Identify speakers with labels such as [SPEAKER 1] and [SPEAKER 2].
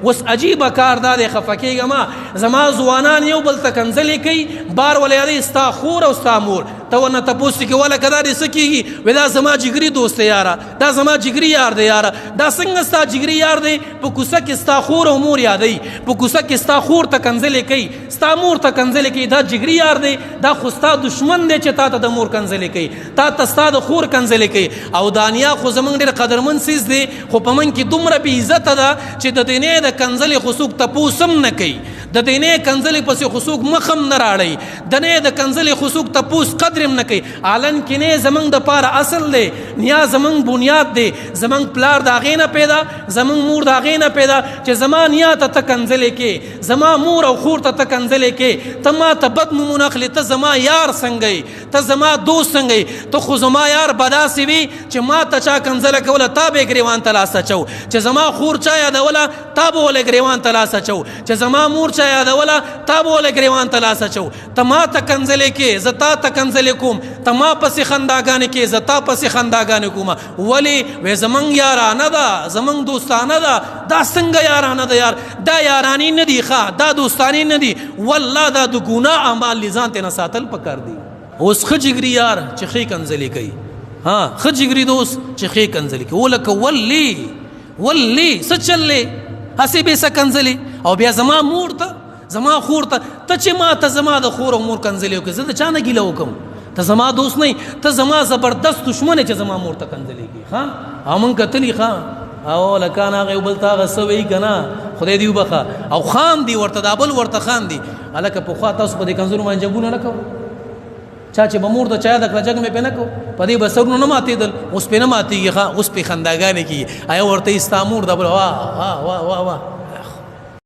[SPEAKER 1] اوس عجیبه کار دا دی، خفه کېږه ما، زما ځوانان یو بل ته کنځلې کوي، بار ولې یادوي ستا خور او ستا مور. ته ورنه تپوس کې ولکه دا دې څه کېږي؟ وایي دا زما جګري دوست دی یاره، دا زما جګري یار دی یاره. دا څنګه ستا جګري یار دی؟ په کوڅه کې ستا خور او مور یادوي، په کوڅه کې ستا خور ته کنځلې کوي، ستا مور ته کنځلې کوي. دا جګري یار دی؟ دا خو ستا دشمن دی چې تا ته د مور کنځلې کوي، تا ته ستا د خور کنځلې کوي. او دانیا خو زمونږ ډېر قدرمن څیز دی، خو په موږ کې دومره بې عزته ده چې د دینې د کنځلې خو څوک تپوس هم نه کوي، د دینې کنځلې پسې خو څوک مخ هم نه راړوي، د نې د کنځلې خو څوک تپوس قدر هم نه کوي. الان کې نه زمونږ دپاره اصل دی، نیا زمونږ بنیاد دی، زمونږ پلار د هغې نه پیدا، زمونږ مور د هغې نه پیدا، چې زما نیا ته ته کنځلې کې، زما مور او خور ته ته کنځلې کې، ته ما ته بد نومونه اخلې، ته زما یار څنګه یې، ته زما دوست څنګه یې؟ ته خو زما یار به داسې وي چې ما ته چا کنځله کوله تا به یې ګریوان ته لاس اچو، چې زما خور چا یادوله تا به ولې ګریوان ته لاس اچو، چې زما مور چا یادوله تا به ولې ګریوان ته لاس اچو. ته ما ته کنځلې کې، زه تا ته کنځلې کوم، ته ما پسې خنداګانې کې، زه تا پسې خنداګانې کوم. ولې؟ وې زمونږ یارانه ده، زمونږ دوستانه ده. دا څنګه یارانه ده یار؟ دا یارانې نه دي ښه، دا دوستانې نه دي، والله دا د ګناه اعمال دي، ځان ته نه ساتل پکار دي. اوس ښه جګري یار چې ښې کنځلې کوي، ها ښه جګري دوست چې ښې کنځلې کوي، ولکه ولې ولې څه چلې هسې بې څه کنځلې، او بیا زما مور ته زما خور ته، ته چې ما ته زما د خور او مور کنځلې وکړې، زه د چا نه ګیله وکړم؟ ته زما دوست نه، ته زما زبردست دښمن چې زما مور ته کنځلې کوي. ښه او مونږ کتلي ښه، او لکه هغه یو بل ته هغه څه وایي که نه، خدای دې وبخښه، او خاندي ورته، دا بل ورته خاندي. هلکه پخوا تاسو په دې کنځلو باندې جنګونه نه کوو، چا چې به مور ته چا یاده کړه جنګ مې پرې نه کو، په دې به سرونه نه ماتېدل، اوس پرې نه ماتېږي. ښه اوس پرې خنداګانې کېږي. آیا ورته یې ستا مور ده؟ بل واه واه واه واه واه.